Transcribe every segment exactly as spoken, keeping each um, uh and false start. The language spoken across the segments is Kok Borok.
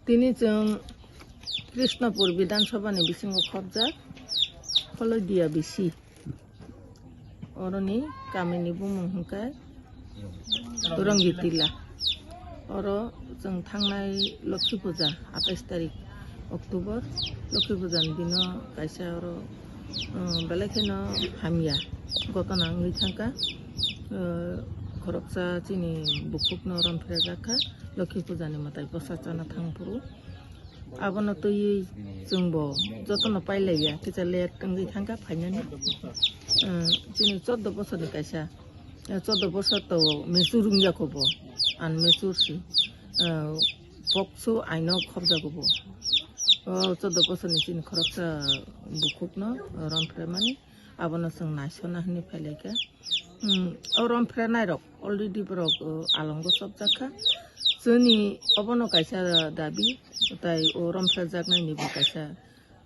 Tini chwng Krishnapur Bidhan Sabha ni bisingo khopjak Kholodia bisi. Oroni kamini bumung hwnkhe Rongitila. Oro chwng thangnai Lokhi Puja, atais tarik October, Lokhi Puja ni dino kaisa oro, um, belai kheno hamya gotona wngwi thangkha. Uh, khoroksa chini bukhukno romphrejakha, Lokhi Puja ni mwtai bwsa chana thangphuru. Abono twiwi chwngbo jotono pailaiya, kisa late wngwi thangkha phainani. Uh, chini chordo bosorni kaisa, uh, chordo bosor to mature wngya kho bo, unmature si. Uh, pokso aino khopjago bo. O chordo bosorni chini khoroksa bukhukno romphre mani, abono chwng naisona hwnwi phailaikha. Hmm, o romphrenairok already borok, uh, alongo chopjakha. Chwngni obono kaisa dabi, tai o romphrejaknaini bo kaisa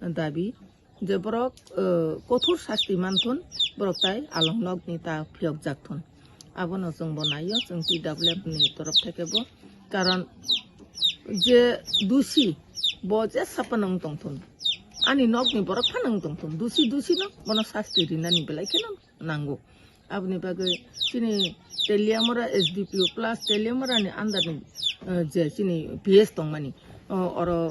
dabi. Je borok, uh, kothor sasti manthun, borok tai along nokni ta phiyokjakthun. Abono chwngbo naio, chwng T W F ni torof theke bo. Karon je dusi, bo je saphano wng tongthun. Ani nokni borok phano wng tongthun. Dusi, dusi no, bono sasti rinani belai kheno nango. Aboni bagwi chini Teliamura S D P O plus Teliamura ni under ni, eh, je chini P S tongmani, o, oro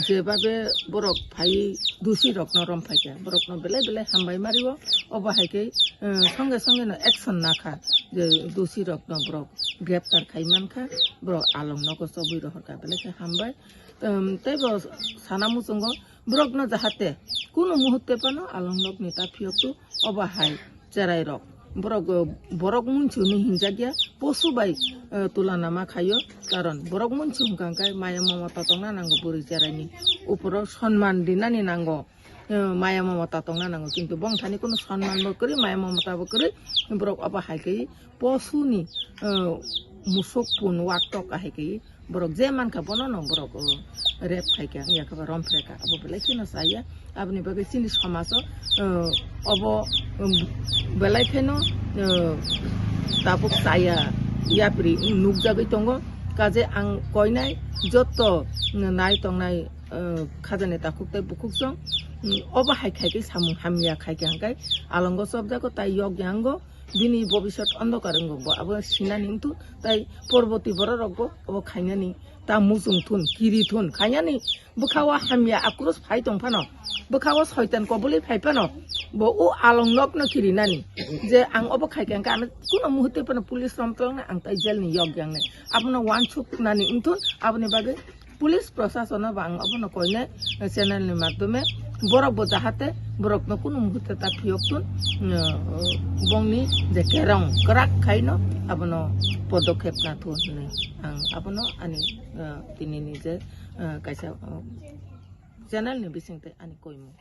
jebabe borok phai dusi rokno rom phaikha, borokno belai belai hambai mario. Obo hai khe, eh, songe songe no action nakha, je dusi rokno borok greptar khai mankha, borok along nogo chobwi rohorkha, belai khe hambai. Em, teibo sana muchungo borokno jahate kunu muhutte phano along nokni ta phiyoktu. Obo hai cherai rok. Borok, uh, borok munchuni hinjakya, posu bai, uh, tulana ma khaio. Karon borok munchu hwnkha hwnkhe maya mamata tongna nango bwrwi cheraini. Uporo sonman rinani nango, uh, maya mamata tongna nango. Kintu bongthani kunu sonman bo kwrwi, maya mamata bo kwrwi. Borok obo hai khe posuni, uh, musuk pun waktok ahai khe borok je mankha bono no borok, uh, rape khaikha, wngya khe ba romphrekha, abo belai kheno chaya. Aboni bagwi chini somajo, uh, obo, um, belai kheno, uh, tabuk chaya yapri nukjagwi tongo. Kaje ang koinai jotto nai tongnai, uh, khajani takhuk tei bukhuk song, um, obo hai khaikhe samung hamya khaikha hwnkhe alongo chopjago tai yokya wngo. Bini bobisot ondokar wngo bo, abo sinani wngthun, tai porboti bororokbo obo khainani ta muchung thun, kiri thun, khainani bwkhao hamya akrus phai tong phano, bwkhao soitan koboli phai phano, bo o along nokno kirinani je ang obo khaikha hwnkhe ano kuno muhutte phano police romtolnai, ang tai jailni yok yangnai, abono wansuknani wngthun. Aboni bagwi police prosasono bo ang obono koinai channel ni madhyome borok bo jahate borokno kunu muhurte ta phiyok tun, uh, bongni je kerong kwrak khaino abono podokhep na thu hinwi ang abono ani, uh, tini ni je, uh, kaisa, uh, channel ni bisingtwi ani koimung.